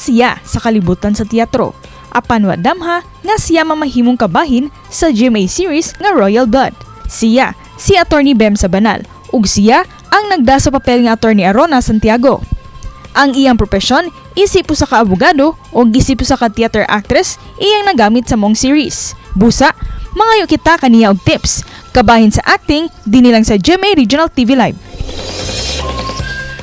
siya sa kalibutan sa teatro. Apan wa damha nga siya mamahimong kabahin sa GMA series nga Royal Blood. Siya, si Attorney Bem Sabanal, ug siya ang nagda sa papel nga Attorney Arona Santiago. Ang iyang propesyon, isip usa ka abogado o isip usa ka theater actress, iyang nagamit sa maong series. Busa, mangayo kita kaniya og tips kabahin sa acting dinhi lang sa GMA Regional TV Live.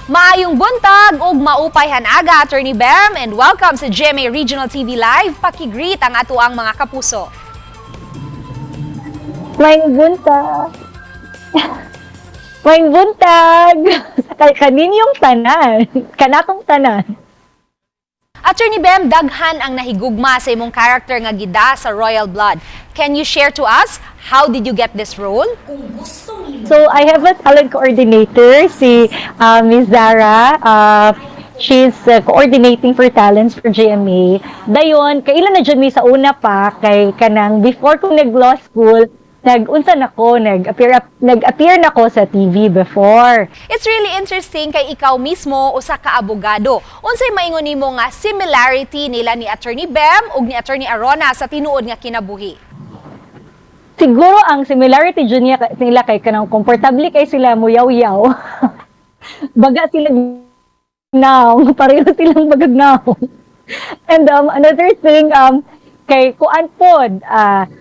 Maayong buntag ug maupay hanaga, Attorney Bem, and welcome sa GMA Regional TV Live. Paki-greet ang atoang mga kapuso. Maayong buntag. Maayong buntag. Sa kaninyong tanan. Kanatong tanan. Attorney Bem, daghan ang nahigugma sa imong character nga gida sa Royal Blood. Can you share to us how did you get this role? So I have a talent coordinator, si Ms. Zara. She's coordinating for talents for GMA. Dayon, kaila na jud mi sa una pa kay kanang before ko nag-law school, nag-unsa na ko, nag-appear na ko sa TV before. It's really interesting kay ikaw mismo usa ka abogado. Unsay maingon nimo nga similarity nila ni Attorney Bem ug ni Attorney Arona sa tinuod nga kinabuhi? Siguro ang similarity jud niya nila kay kanang komportable kay sila muyaw-yaw. Baga sila now, pareho silang bagag now. And another thing, kay kuan pod,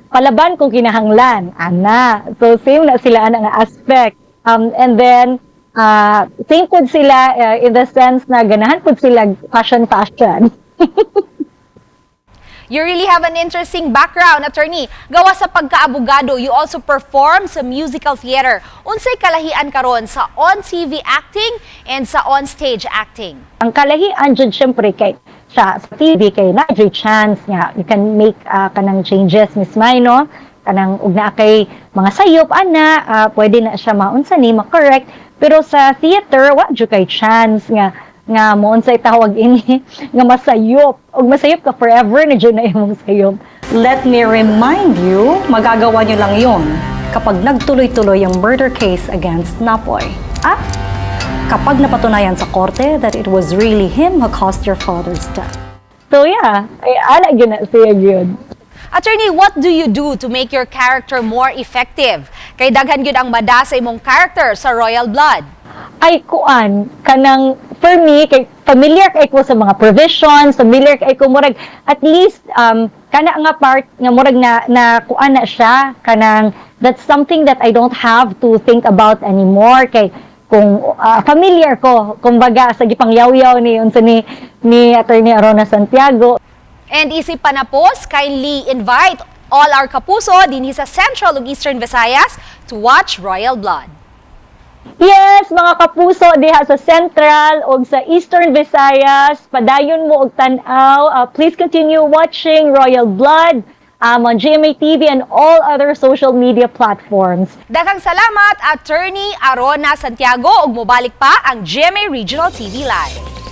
palaban kung kinahanglan, ana. So same na sila ana nga aspect. And then same pod sila in the sense na ganahan pod sila fashion fashion. You really have an interesting background, Attorney. Gawa sa pagkaabogado, you also perform sa musical theater. Unsay kalahian karon sa on-TV acting and sa on-stage acting? Ang kalahian jud syempre kay sa TV kay naa jud chance nga you can make kanang changes, Miss Mai, no, kanang ug naa kay mga sayop ana, pwede na siya maunsa ni ma-correct, pero sa theater wa jud kay chance nga mo unsay tawag ini nga masayop, ug masayop ka, forever na jud na imong sayop. Let me remind you, magagawa nyo lang yon kapag nagtuloy-tuloy ang murder case against Napoy. At kapag napatunayan sa korte that it was really him who caused your father's death. So yeah, ay ana gyud na siya gyud. Attorney, what do you do to make your character more effective? Kay daghan gyud ang mada sa imong character sa Royal Blood. Ay, kuan, kanang for me kay familiar kay ko sa mga provisions, familiar kay ko, murag at least kana nga part nga murag na kuan na siya, kanang that's something that I don't have to think about anymore kay kung familiar ko kumbaga sa gipangyaw-yaw ni unsa ni Attorney Arona Santiago. And isip panapos, kindly invite all our kapuso dinhi sa Central ug Eastern Visayas to watch Royal Blood. Yes, mga kapuso diha sa Central ug sa Eastern Visayas, padayon mo og tan-aw. Please continue watching Royal Blood on GMA TV and all other social media platforms. Daghang salamat, Attorney Arona Santiago, ug mobalik pa ang GMA Regional TV Live.